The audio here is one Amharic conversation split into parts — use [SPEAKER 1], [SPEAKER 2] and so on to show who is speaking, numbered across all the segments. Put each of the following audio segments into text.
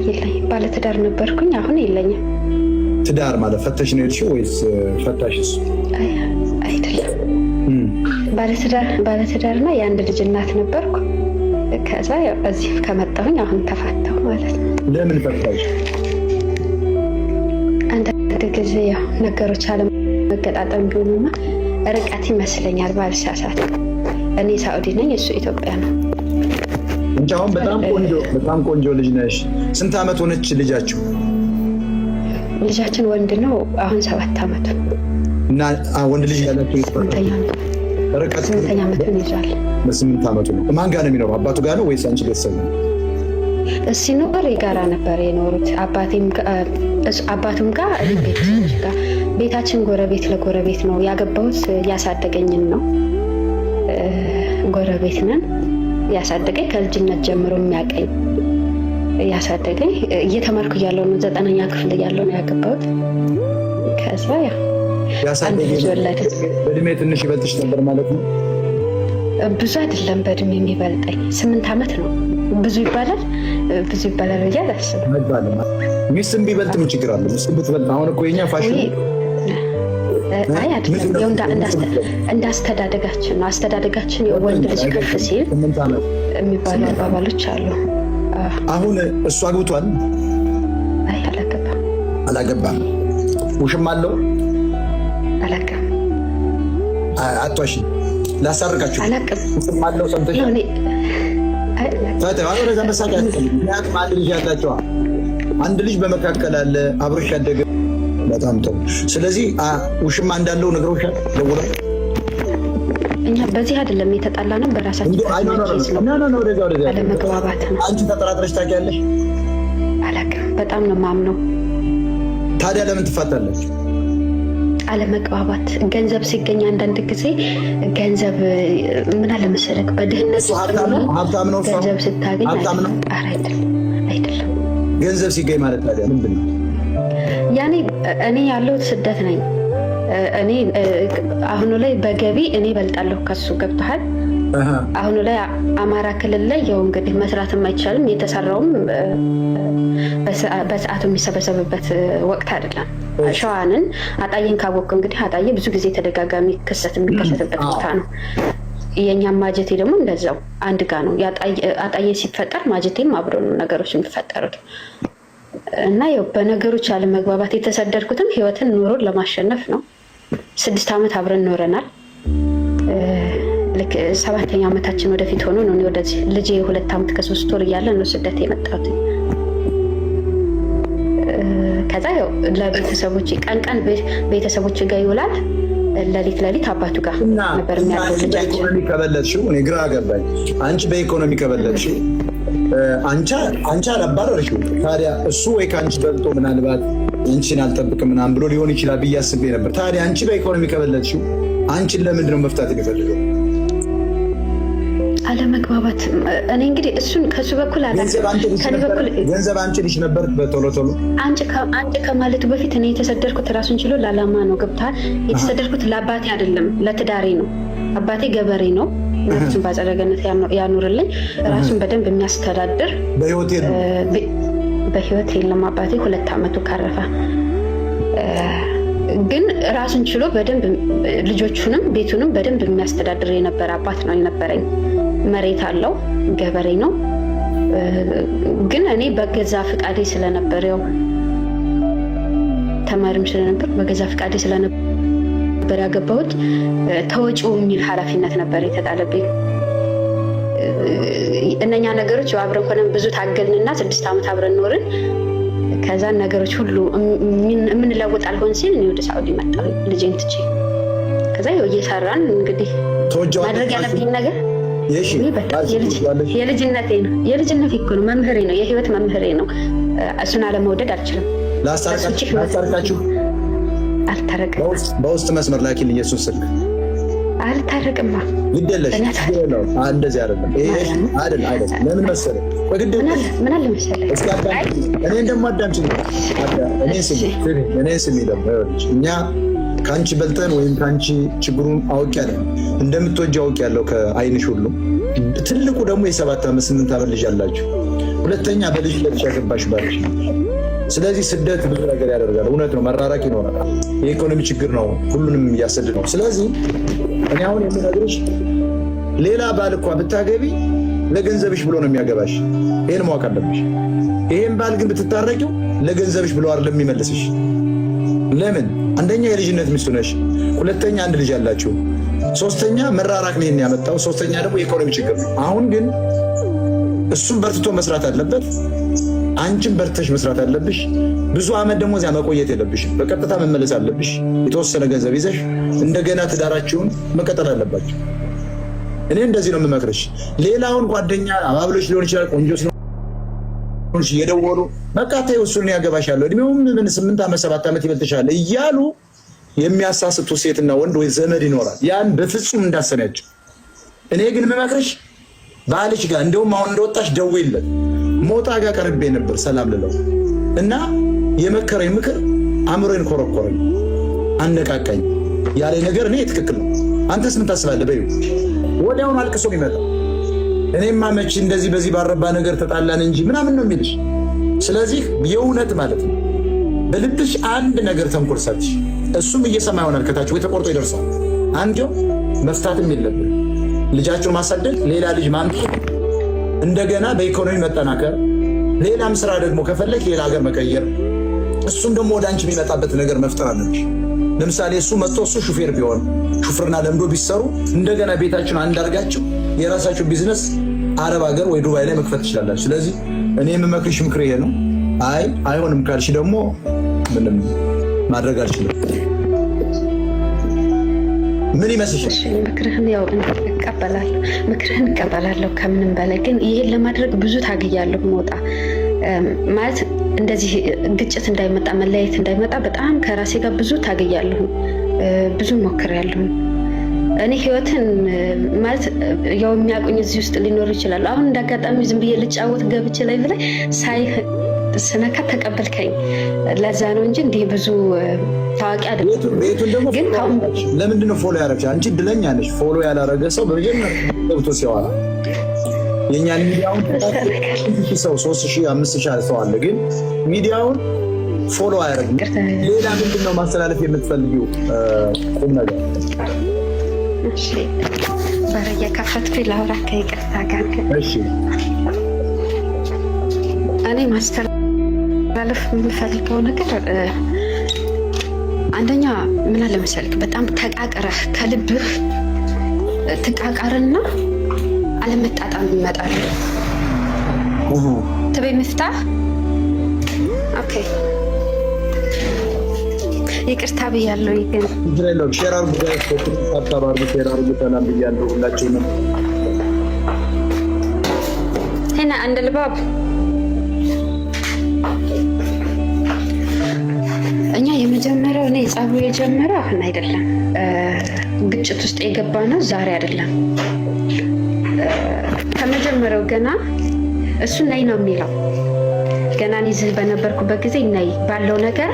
[SPEAKER 1] የለኝም። ባለትዳር ነበርኩኝ፣ አሁን የለኝም።
[SPEAKER 2] ትዳር ማለት ፈተሽ ነው የሄድሽው ወይስ ፈታሽ እሱ?
[SPEAKER 1] አይ አይደለም፣ ባለትዳርና የአንድ ልጅ እናት ነበርኩ። ከዛ ያው እዚህ ከመጣሁኝ አሁን ተፋታሁ ማለት ነው።
[SPEAKER 2] ለምን ፈታሽ?
[SPEAKER 1] አንዳንድ ጊዜ ያው ነገሮች አለመገጣጠም ቢሆኑና ርቀት ይመስለኛል ባልሳሳት። እኔ ሳኡዲ ነኝ፣ እሱ ኢትዮጵያ ነው።
[SPEAKER 2] አንቺ አሁን በጣም ቆንጆ በጣም ቆንጆ ልጅ ነሽ። ስንት ዓመት ሆነች ልጃችሁ?
[SPEAKER 1] ልጃችን ወንድ ነው። አሁን 7 ዓመቱ።
[SPEAKER 2] እና ወንድ ልጅ ያላችሁ ርቀት
[SPEAKER 1] 8ኛ ዓመቱን ይዟል።
[SPEAKER 2] በ8 ዓመቱ ነው። ማን ጋር ነው የሚኖረው? አባቱ ጋር ነው ወይስ አንቺ ቤተሰብ ነው?
[SPEAKER 1] ሲኖር የጋራ ነበር የኖሩት። አባቱም ጋር ቤተሰቦች ጋር። ቤታችን ጎረቤት ለጎረቤት ነው። ያገባሁት ያሳደገኝን ነው። ጎረቤት ነን። ያሳደገኝ ከልጅነት ጀምሮ የሚያቀኝ ያሳደገኝ እየተማርኩ እያለሁ ነው። 9ኛ ክፍል እያለሁ ነው ያገባሁት። ከዛ ያው አንድ ልጅ ወለድን።
[SPEAKER 2] በእድሜ ትንሽ ይበልጥሽ ነበር ማለት ነው?
[SPEAKER 1] ብዙ አይደለም በእድሜ የሚበልጠኝ 8 ዓመት ነው። ብዙ ይባላል ብዙ ይባላል ብዬ አላስብም።
[SPEAKER 2] አይባልም። ሚስትም ቢበልጥ ምን ችግር አለ? ሚስትም ብትበልጥ አሁን እኮ የኛ ፋሽን
[SPEAKER 1] አይ አይደለም፣ ያው እንደ አስተዳደጋችን ነው። አስተዳደጋችን የወንድ ልጅ ከፍ ሲል የሚባሉ አባባሎች አሉ።
[SPEAKER 2] አሁን እሱ አግብቷል?
[SPEAKER 1] አይ አላገባም።
[SPEAKER 2] አላገባም። ውሽም አለው?
[SPEAKER 1] አላውቅም።
[SPEAKER 2] አቷሽ ላሳርቃችሁ።
[SPEAKER 1] አላውቅም።
[SPEAKER 2] ውሽም አለው ሰምተሻል? ወደዛ መሳቅ ያስፈልግ። ምክንያቱም አንድ ልጅ ያላቸዋ አንድ ልጅ በመካከል አለ አብሮሽ ያደገ። በጣም ጥሩ። ስለዚህ ውሽማ እንዳለው ነግረውሻል? ደውለው
[SPEAKER 1] እኛ በዚህ አይደለም የተጣላ ነው፣ በራሳችን አለመግባባት ነው።
[SPEAKER 2] አንቺ ተጠራጥረሽ ታውቂያለሽ?
[SPEAKER 1] አላውቅም። በጣም ነው የማምነው።
[SPEAKER 2] ታዲያ ለምን ትፋታለች?
[SPEAKER 1] አለመግባባት። ገንዘብ ሲገኝ አንዳንድ ጊዜ ገንዘብ ምን አለ መሰለህ፣ በድህነት
[SPEAKER 2] ሀብታም ነው
[SPEAKER 1] ገንዘብ ስታገኝ
[SPEAKER 2] አይደለም። ገንዘብ ሲገኝ ማለት ታዲያ ምንድን ነው?
[SPEAKER 1] ያኔ እኔ ያለሁት ስደት ነኝ። እኔ አሁኑ ላይ በገቢ እኔ እበልጣለሁ ከሱ። ገብቶሃል? አሁኑ ላይ አማራ ክልል ላይ ያው እንግዲህ መስራትም አይቻልም። የተሰራውም በሰዓቱ የሚሰበሰብበት ወቅት አይደለም። ሸዋንን አጣዬን ካወቅኩ እንግዲህ አጣዬ ብዙ ጊዜ ተደጋጋሚ ክስተት የሚከሰትበት ቦታ ነው። የእኛም ማጀቴ ደግሞ እንደዛው አንድ ጋ ነው። አጣዬ ሲፈጠር ማጀቴም አብሮ ነው ነገሮች የሚፈጠሩት። እና ያው በነገሮች አለመግባባት የተሰደድኩትም ህይወትን ኑሮን ለማሸነፍ ነው። 6 ዓመት አብረን ኖረናል። ልክ 7ኛ ዓመታችን ወደፊት ሆኖ ነው ወደዚህ ልጄ 2 ዓመት ከ3 ወር እያለ ነው ስደት የመጣሁት። ከዛ ያው ለቤተሰቦች ቀን ቀን ቤተሰቦች ጋር ይውላል፣ ለሊት ለሊት አባቱ ጋር ነበር የሚያድረው ልጃችን።
[SPEAKER 2] በኢኮኖሚ ከበለጥሽው እኔ ግራ ገባኝ። አንቺ በኢኮኖሚ ከበለጥሽው አንቺ አላባረርሽው። ታዲያ እሱ ወይ ከአንቺ በልጦ ምናልባት አንቺን አልጠብቅም ምናምን ብሎ ሊሆን ይችላል ብዬ አስቤ ነበር። ታዲያ አንቺ በኢኮኖሚ ከበለጥሽው አንቺን ለምንድን ነው መፍታት የሚፈልገው?
[SPEAKER 1] አለመግባባት። እኔ እንግዲህ እሱን ከሱ በኩል
[SPEAKER 2] ገንዘብ አንቺ ልጅ ነበር በቶሎ ቶሎ
[SPEAKER 1] አንቺ ከማለቱ በፊት እኔ የተሰደድኩት ራሱን ችሎ ለዓላማ ነው። ገብቶሃል? የተሰደድኩት ለአባቴ አይደለም ለትዳሬ ነው። አባቴ ገበሬ ነው። ነፍሱን በአጸደ ገነት ያኑርልኝ። ራሱን በደንብ የሚያስተዳድር በህይወት የለም አባቴ 2 ዓመቱ ካረፈ። ግን ራሱን ችሎ በደንብ ልጆቹንም ቤቱንም በደንብ የሚያስተዳድር የነበረ አባት ነው የነበረኝ። መሬት አለው፣ ገበሬ ነው። ግን እኔ በገዛ ፍቃዴ ስለነበር ያው ተማሪም ስለነበር በገዛ ፍቃዴ ስለነበር ያገባሁት ተወጪው የሚል ኃላፊነት ነበር የተጣለብኝ። እነኛ ነገሮች አብረን ሆነን ብዙ ታገልንና 6 ዓመት አብረን ኖርን። ከዛ ነገሮች ሁሉ የምንለውጥ አልሆን ሲል እኔ ወደ ሳኡዲ መጣሁ ልጄን ትቼ። ከዛ ያው እየሰራን እንግዲህ ማድረግ ያለብኝ ነገር የልጅነቴ ነው። የልጅነቴ እኮ ነው፣ መምህሬ ነው፣ የህይወት መምህሬ ነው። እሱን አለመውደድ አልችልም።
[SPEAKER 2] ላስታርቃችሁ?
[SPEAKER 1] አልታረቅም።
[SPEAKER 2] በውስጥ መስመር ላኪልኝ የእሱን ስልክ።
[SPEAKER 1] አልታረቅማ።
[SPEAKER 2] ግድ የለሽ እንደዚህ አይደለም። አይደለም አይደለም። ለምን መሰለህ?
[SPEAKER 1] ምን አለ መሰለህ፣
[SPEAKER 2] እኔን ደግሞ አዳምጪኝ። እኔን ስሚ ደግሞ እኛ ከአንቺ በልጠን ወይም ከአንቺ ችግሩን አውቄያለሁ፣ እንደምትወጂው አውቄያለሁ ከአይንሽ ሁሉ። ትልቁ ደግሞ የ7 ዓመት 8 ዓመት ልጅ አላችሁ። ሁለተኛ በልጅነትሽ ያገባሽ ባልሽ ነው። ስለዚህ ስደት ብዙ ነገር ያደርጋል። እውነት ነው፣ መራራቅ ይኖራል። የኢኮኖሚ ችግር ነው፣ ሁሉንም እያሰደድ ነው። ስለዚህ እኔ አሁን የምነግርሽ ሌላ ባል እኳ ብታገቢ ለገንዘብሽ ብሎ ነው የሚያገባሽ። ይሄን ማወቅ አለብሽ። ይሄን ባል ግን ብትታረቂው ለገንዘብሽ ብሎ አይደለም የሚመልስሽ። ለምን? አንደኛ የልጅነት ሚስቱ ነሽ፣ ሁለተኛ አንድ ልጅ አላችሁ፣ ሶስተኛ መራራቅ ነው ያመጣው፣ ሶስተኛ ደግሞ የኢኮኖሚ ችግር ነው። አሁን ግን እሱም በርትቶ መስራት አለበት፣ አንቺም በርትተሽ መስራት አለብሽ። ብዙ አመት ደግሞ እዚያ መቆየት የለብሽም። በቀጥታ መመለስ አለብሽ። የተወሰነ ገንዘብ ይዘሽ እንደገና ትዳራችሁን መቀጠል አለባችሁ። እኔ እንደዚህ ነው የምመክርሽ። ሌላውን ጓደኛ አባብሎች ሊሆን ይችላል፣ ቆንጆ ስለሆንሽ እየደወሉ በቃ ተይው እሱን ያገባሻለሁ፣ እድሜውም ምን 8 ዓመት 7 ዓመት ይበልጥሻል እያሉ የሚያሳስቱ ሴትና ወንድ ወይ ዘመድ ይኖራል። ያን በፍጹም እንዳሰሚያቸው። እኔ ግን የምመክርሽ ባልሽ ጋር እንደውም አሁን እንደወጣሽ ደውይለት። ሞጣ ጋር ቀርቤ ነበር ሰላም ልለው እና የመከረኝ ምክር አእምሮዬን ኮረኮረኝ፣ አነቃቃኝ ያለኝ ነገር እኔ ትክክል ነው። አንተስ ምን ታስባለህ? በይው። ወዲያውኑ አልቅሶ ይመጣ። እኔማ መቼ እንደዚህ በዚህ ባረባ ነገር ተጣላን እንጂ ምናምን ነው የሚልሽ። ስለዚህ የእውነት ማለት ነው በልብሽ አንድ ነገር ተንኮል ሰርተሽ እሱም እየሰማ ይሆናል ከታች ወይ ተቆርጦ ይደርሳል። አንዴው መፍታትም የለብን ልጃቸውን ማሳደግ፣ ሌላ ልጅ ማምጣት፣ እንደገና በኢኮኖሚ መጠናከር፣ ሌላም ስራ ደግሞ ከፈለግ ሌላ ሀገር መቀየር፣ እሱም ደግሞ ወደ አንቺ የሚመጣበት ነገር መፍጠር አለብሽ። ለምሳሌ እሱ መጥቶ እሱ ሹፌር ቢሆን ሹፍርና ለምዶ ቢሰሩ እንደገና ቤታችሁን አንድ አድርጋችሁ የራሳችሁ ቢዝነስ አረብ ሀገር ወይ ዱባይ ላይ መክፈት ትችላላችሁ። ስለዚህ እኔ የምመክርሽ ምክር ይሄ ነው። አይ አይሆንም ካልሽ ደግሞ ምንም ማድረግ አልችልም። ምን ይመስልሻል?
[SPEAKER 1] ምክርህን ያው እቀበላለሁ፣ ምክርህን እቀበላለሁ። ከምንም በላይ ግን ይሄን ለማድረግ ብዙ ታግያለሁ። መውጣ ማለት እንደዚህ ግጭት እንዳይመጣ መለያየት እንዳይመጣ በጣም ከራሴ ጋር ብዙ ታግያለሁ፣ ብዙ ሞክሬያለሁ። እኔ ህይወትን ማለት ያው የሚያውቁኝ እዚህ ውስጥ ሊኖሩ ይችላሉ። አሁን እንዳጋጣሚ ዝም ብዬ ልጫወት ገብቼ ላይ ብላይ ሳይ ስነካ ተቀበልከኝ። ለዛ ነው እንጂ እንዲህ ብዙ ታዋቂ አይደለም።
[SPEAKER 2] ቤቱን ደግሞ
[SPEAKER 1] ግን
[SPEAKER 2] ለምንድን ነው follow ያደረግሽ? አንቺ እድለኛ ነሽ። Follow ያላረገ ሰው በመጀመሪያ ገብቶ ሲያወራ የእኛን ሚዲያውን ሰው 3000 5000 ሰው አለ፣ ግን ሚዲያውን follow አያደርግም። ሌላ ምንድን ነው ማስተላለፍ የምትፈልጊው ቁም ነገር?
[SPEAKER 1] በር እየከፈትኩኝ ላውራ ከይቅርታ ጋር።
[SPEAKER 2] እሺ።
[SPEAKER 1] እኔ ማስተላለፍ የምፈልገው ነገር አንደኛ ምን አለ መሰልክ፣ በጣም ተቃቅረህ ከልብህ ትቃቃርና አለመጣጣም ይመጣል። ትቤ مفتاح okay፣ ይቅርታ ብያለሁ። ግን
[SPEAKER 2] Share አድርጉ፣ tap tap አድርጉ፣ share አድርጉ። ሰላም ብያለሁ ሁላችሁንም።
[SPEAKER 1] هنا عند الباب እኛ የመጀመሪያው እኔ ጸቡ የጀመረው አሁን አይደለም፣ ግጭት ውስጥ የገባ ነው ዛሬ አይደለም። ከመጀመሪያው ገና እሱ ነይ ነው የሚለው። ገና እኔ እዚህ በነበርኩበት ጊዜ ነይ ባለው ነገር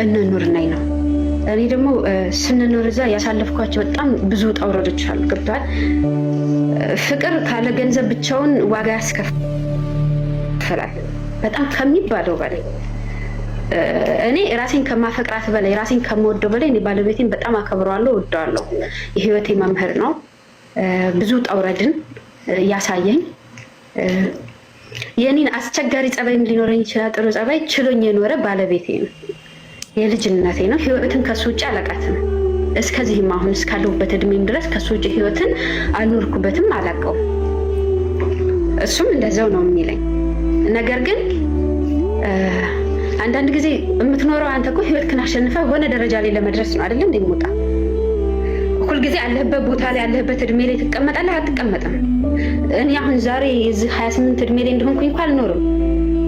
[SPEAKER 1] እንኑር ነይ ነው። እኔ ደግሞ ስንኖር እዛ ያሳለፍኳቸው በጣም ብዙ ውጣ ውረዶች አሉ። ገብቶሃል? ፍቅር ካለ ገንዘብ ብቻውን ዋጋ ያስከፍላል በጣም ከሚባለው በላይ። እኔ ራሴን ከማፈቅራት በላይ፣ ራሴን ከምወደው በላይ እኔ ባለቤቴን በጣም አከብረዋለሁ፣ እወደዋለሁ። የህይወቴ መምህር ነው። ብዙ ውጣ ውረድን ያሳየኝ፣ የኔን አስቸጋሪ ጸባይም ሊኖረኝ ይችላል። ጥሩ ጸባይ ችሎኝ የኖረ ባለቤቴ ነው። የልጅነቴ ነው። ህይወትን ከሱ ውጭ አላውቃትም። እስከዚህም አሁን እስካለሁበት እድሜም ድረስ ከሱ ውጭ ህይወትን አልኖርኩበትም፣ አላውቀውም። እሱም እንደዛው ነው የሚለኝ። ነገር ግን አንዳንድ ጊዜ የምትኖረው አንተ እኮ ህይወትህን አሸንፈህ ሆነ ደረጃ ላይ ለመድረስ ነው አይደል? እንደሚወጣ ሁልጊዜ ያለህበት ቦታ ላይ ያለህበት እድሜ ላይ ትቀመጣለህ? አትቀመጥም። እኔ አሁን ዛሬ የዚህ 28 እድሜ ላይ እንደሆንኩኝ እንኳ አልኖርም።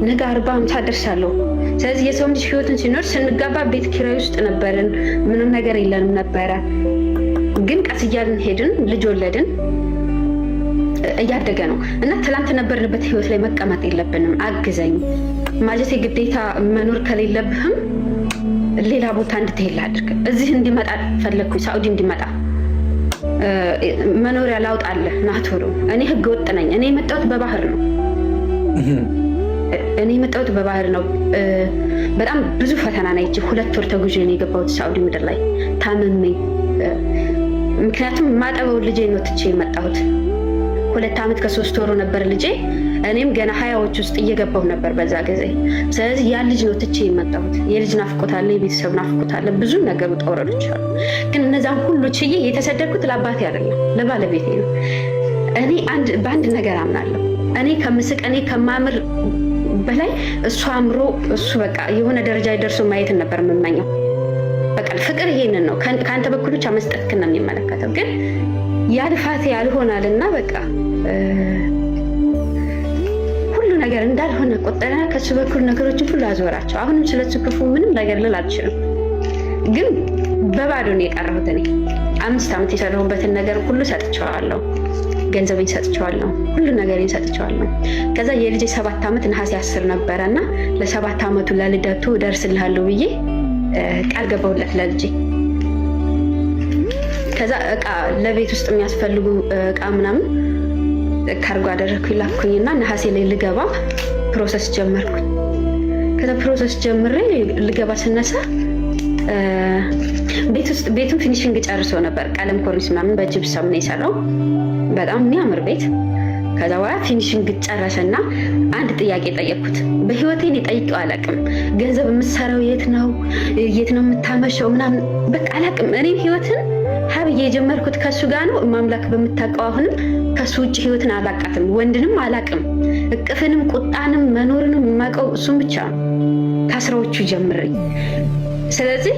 [SPEAKER 1] ነገ 40 50 ደርሳለሁ። ስለዚህ የሰው ልጅ ህይወትን ሲኖር ስንጋባ ቤት ኪራይ ውስጥ ነበርን፣ ምንም ነገር የለንም ነበረ። ግን ቀስ እያልን ሄድን፣ ልጅ ወለድን፣ እያደገ ነው እና ትላንት ነበርንበት ህይወት ላይ መቀመጥ የለብንም። አግዘኝ ማለት ግዴታ መኖር ከሌለብህም ሌላ ቦታ እንድትሄድ ላድርግ። እዚህ እንዲመጣ ፈለግኩኝ፣ ሳኡዲ እንዲመጣ መኖሪያ ላውጣለህ ናቶሎ። እኔ ህገ ወጥ ነኝ። እኔ የመጣሁት በባህር ነው። እኔ የመጣሁት በባህር ነው። በጣም ብዙ ፈተና ነው። ይቺ 2 ወር ተጉዤ ነው የገባሁት ሳውዲ ምድር ላይ ታምሜ። ምክንያቱም ማጠበው ልጄ ነው ትቼ የመጣሁት። 2 ዓመት ከ3 ወሩ ነበር ልጄ። እኔም ገና 20ዎች ውስጥ እየገባሁ ነበር በዛ ጊዜ። ስለዚህ ያን ልጅ ነው ትቼ የመጣሁት። የልጅ ናፍቆት አለ፣ የቤተሰብ ናፍቆት አለ፣ ብዙ ነገር ውጣ ውረዶች አሉ። ግን እነዛን ሁሉ ችዬ የተሰደድኩት ለአባቴ አይደለም ለባለቤቴ ነው። እኔ በአንድ ነገር አምናለሁ። እኔ ከምስቅ እኔ ከማምር በላይ እሱ አምሮ እሱ በቃ የሆነ ደረጃ ደርሶ ማየትን ነበር የምመኘው። በቃ ፍቅር ይሄንን ነው። ከአንተ በኩል ብቻ መስጠትክን ነው የሚመለከተው። ግን ያ ልፋቴ ያልሆናልና በቃ ሁሉ ነገር እንዳልሆነ ቆጠረና ከሱ በኩል ነገሮችን ሁሉ አዞራቸው። አሁንም ስለሱ ክፉ ምንም ነገር ልል አልችልም። ግን በባዶ ነው የቀረሁት። እኔ 5 ዓመት የሰራሁበትን ነገር ሁሉ ሰጥቼዋለሁ። ገንዘቤን ሰጥቼዋለሁ። ሁሉ ነገሬን ሰጥቼዋለሁ። ከዛ የልጄ 7 ዓመት ነሐሴ 10 ነበረ እና ለ7 ዓመቱ ለልደቱ እደርስልሃለሁ ብዬ ቃል ገባሁለት ለልጄ። ከዛ እቃ ለቤት ውስጥ የሚያስፈልጉ እቃ ምናምን ካርጎ አደረግኩኝ ላኩኝና ነሐሴ ላይ ልገባ process ጀመርኩኝ። ከዛ process ጀምሬ ልገባ ስነሳ ቤት ውስጥ ቤቱን finishing ጨርሶ ነበር። ቀለም ኮርኒስ ምናምን በጅብሰም ነው የሰራው። በጣም የሚያምር ቤት። ከዛ በኋላ finishing ጨረሰና አንድ ጥያቄ ጠየቅኩት። በህይወቴ እኔ ጠይቄው አላውቅም። ገንዘብ የምትሰራው የት ነው? የት ነው የምታመሸው? ምናምን በቃ አላውቅም። እኔም ህይወትን ሀብዬ የጀመርኩት ከሱ ጋር ነው። ማምላክ በምታውቀው አሁንም ከሱ ውጭ ህይወትን አላውቃትም፣ ወንድንም አላውቅም። እቅፍንም ቁጣንም መኖርንም የማውቀው እሱም ብቻ ነው ከ10ዎቹ ጀምረኝ። ስለዚህ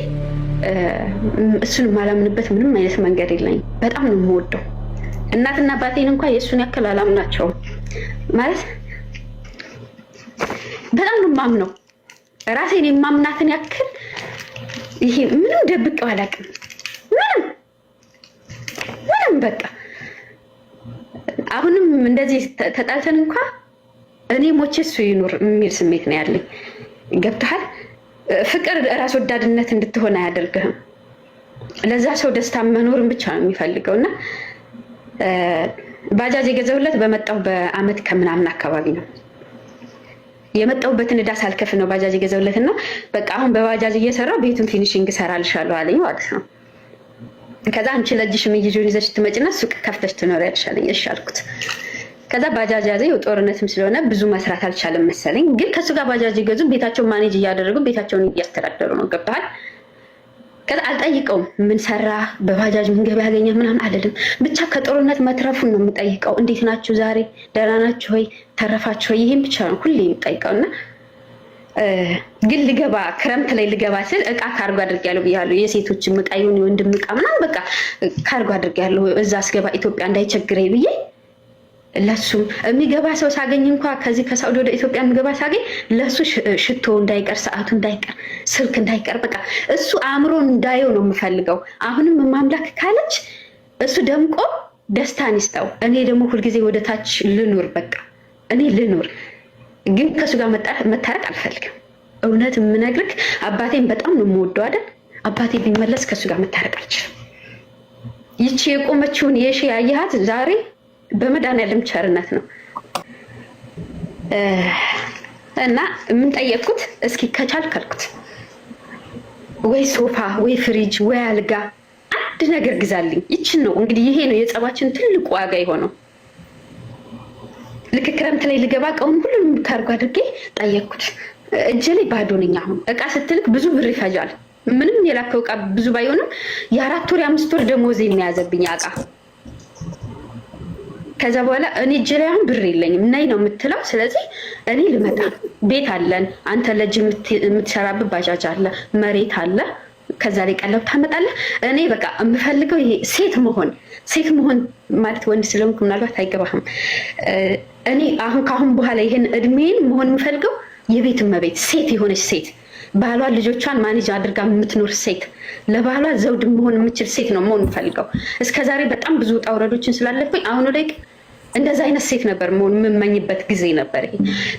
[SPEAKER 1] እሱን የማላምንበት ምንም አይነት መንገድ የለኝም። በጣም ነው የምወደው። እናትና አባቴን እንኳን የእሱን ያክል አላምናቸውም። ማለት በጣም ነው የማምነው። ራሴን የማምናትን ያክል ይሄ ምንም ደብቄው አላውቅም። ምንም ምንም በቃ አሁንም እንደዚህ ተጣልተን እንኳ እኔ ሞቼ እሱ ይኑር የሚል ስሜት ነው ያለኝ። ገብቶሃል? ፍቅር ራስ ወዳድነት እንድትሆን አያደርግህም። ለዛ ሰው ደስታ መኖርን ብቻ ነው የሚፈልገው። እና ባጃጅ የገዛሁለት በመጣሁ በአመት ከምናምን አካባቢ ነው። የመጣሁበትን ዕዳ ሳልከፍል ነው ባጃጅ የገዛሁለት። እና በቃ አሁን በባጃጅ እየሰራ ቤቱን finishing እሰራልሻለሁ አለኝ ማለት ነው። ከዛ አንቺ ለእጅሽ የሚይዥውን ይዘሽ ትመጪና ሱቅ ከፍተሽ ትኖሪያለሽ አለኝ። እሺ አልኩት። ከዛ ባጃጅ ያዘ። ጦርነትም ስለሆነ ብዙ መስራት አልቻለም መሰለኝ። ግን ከሱ ጋር ባጃጅ ይገዙ ቤታቸውን manage እያደረጉ ቤታቸውን እያስተዳደሩ ነው። ገብተሃል? ከዛ አልጠይቀውም። ምን ሰራ በባጃጅ ምን ገቢ ያገኘ ምናምን አልልም። ብቻ ከጦርነት መትረፉን ነው የምጠይቀው። እንዴት ናችሁ ዛሬ ደህና ናችሁ ወይ ተረፋችሁ ወይ? ይሄን ብቻ ነው ሁሌ የምጠይቀው። እና ግን ልገባ ክረምት ላይ ልገባ ስል እቃ ካርጎ አድርጌያለሁ ብያለሁ። የሴቶችም እቃ ይሁን የወንድም እቃ ምናምን በቃ ካርጎ አድርጌያለሁ። እዛ አስገባ ኢትዮጵያ እንዳይቸግረኝ ብዬ ለሱም የሚገባ ሰው ሳገኝ እንኳ ከዚህ ከሳውዲ ወደ ኢትዮጵያ የሚገባ ሳገኝ ለሱ ሽቶ እንዳይቀር፣ ሰዓቱ እንዳይቀር፣ ስልክ እንዳይቀር በቃ እሱ አእምሮ እንዳየው ነው የምፈልገው። አሁንም ማምላክ ካለች እሱ ደምቆ ደስታን ይስጠው። እኔ ደግሞ ሁልጊዜ ወደ ታች ልኑር፣ በቃ እኔ ልኑር፣ ግን ከእሱ ጋር መታረቅ አልፈልግም። እውነት የምነግርህ አባቴን በጣም ነው የምወደው አይደል? አባቴ ቢመለስ ከእሱ ጋር መታረቅ አልችልም። ይቺ የቆመችውን የሺ ያየሃት ዛሬ በመድኃኒዓለም ቸርነት ነው። እና ምን ጠየቅኩት? እስኪ ከቻልክ አልኩት ወይ ሶፋ ወይ ፍሪጅ ወይ አልጋ አንድ ነገር ግዛልኝ። ይችን ነው እንግዲህ ይሄ ነው የጸባችን ትልቁ ዋጋ የሆነው። ልክ ክረምት ላይ ልገባ እቃውን ሁሉንም ካርጎ አድርጌ ጠየቅኩት። እጄ ላይ ባዶ ነኝ። አሁን እቃ ስትልክ ብዙ ብር ይፈጃል። ምንም የላከው እቃ ብዙ ባይሆንም የ4 ወር የ5 ወር ደሞዝ የሚያዘብኝ እቃ። ከዛ በኋላ እኔ እጄ ላይ አሁን ብር የለኝም ነይ ነው የምትለው። ስለዚህ እኔ ልመጣ ቤት አለን፣ አንተ ለእጅ የምትሰራበት ባጃጅ አለ፣ መሬት አለ፣ ከዛ ላይ ቀለብ ታመጣለህ። እኔ በቃ የምፈልገው ይሄ ሴት መሆን፣ ሴት መሆን ማለት ወንድ ስለሆንኩ ምናልባት አይገባህም። እኔ አሁን ከአሁን በኋላ ይሄን እድሜን መሆን የምፈልገው የቤት እመቤት ሴት የሆነች ሴት፣ ባሏ ልጆቿን manage አድርጋ የምትኖር ሴት፣ ለባሏ ዘውድ መሆን የምችል ሴት ነው መሆን የምፈልገው። እስከዛሬ በጣም ብዙ ውጣ ውረዶችን ስላለፍኩኝ አሁኑ ላይ እንደዛ አይነት ሴት ነበር መሆን የምመኝበት ጊዜ ነበር ይሄ።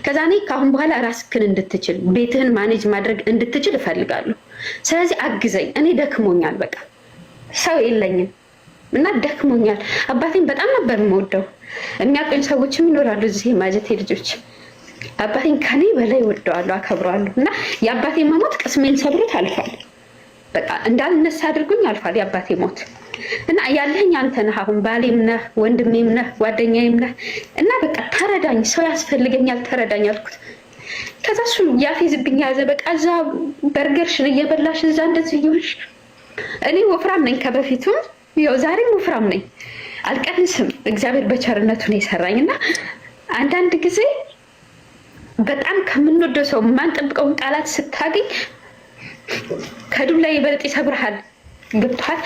[SPEAKER 1] ከዛ እኔ ከአሁን በኋላ ራስክን እንድትችል ቤትህን manage ማድረግ እንድትችል እፈልጋለሁ። ስለዚህ አግዘኝ፣ እኔ ደክሞኛል፣ በቃ ሰው የለኝም እና ደክሞኛል። አባቴን በጣም ነበር የምወደው። የሚያውቁኝ ሰዎችም ይኖራሉ እዚህ የማጀቴ ልጆች። አባቴን ከኔ በላይ ወደዋለሁ፣ አከብረዋለሁ። እና የአባቴ መሞት ቅስሜን ሰብሮት አልፏል። በቃ እንዳልነሳ አድርጎኝ አልፏል የአባቴ ሞት። እና ያለህኝ አንተ ነህ። አሁን ባሌም ነህ፣ ወንድሜም ነህ፣ ጓደኛዬም ነህ። እና በቃ ተረዳኝ፣ ሰው ያስፈልገኛል፣ ተረዳኝ አልኩት። ከዛ እሱ ያፌዝብኝ ያዘ። በቃ እዛ በርገርሽን እየበላሽ እዛ እንደዚህ እየሆንሽ፣ እኔ ወፍራም ነኝ ከበፊቱም፣ ያው ዛሬም ወፍራም ነኝ፣ አልቀንስም። እግዚአብሔር በቸርነቱ ነው የሰራኝ። እና አንዳንድ ጊዜ በጣም ከምንወደው ሰው የማንጠብቀውን ቃላት ስታገኝ ከዱላ ይበልጥ ይሰብርሃል። ገብቶሃል?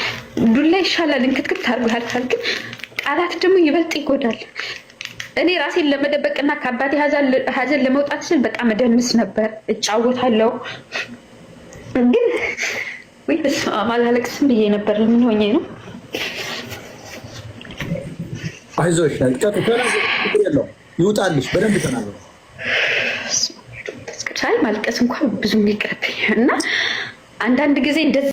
[SPEAKER 1] ዱላ ይሻላል፣ እንክትክት አድርጎ ያልፋል። ግን ቃላት ደግሞ ይበልጥ ይጎዳል። እኔ ራሴን ለመደበቅና ከአባቴ ሀዘን ለመውጣት ስል በጣም እደንስ ነበር፣ እጫወታለሁ። ግን ወይ በስመ አብ አላለቅስም ብዬ ነበር። ምን ሆኜ ነው?
[SPEAKER 2] አይዞሽ፣ ይውጣልሽ፣ በደንብ ተናገሩ።
[SPEAKER 1] አይ ማልቀስ እንኳን ብዙም ይቅርብኝ። እና አንዳንድ ጊዜ እንደዚህ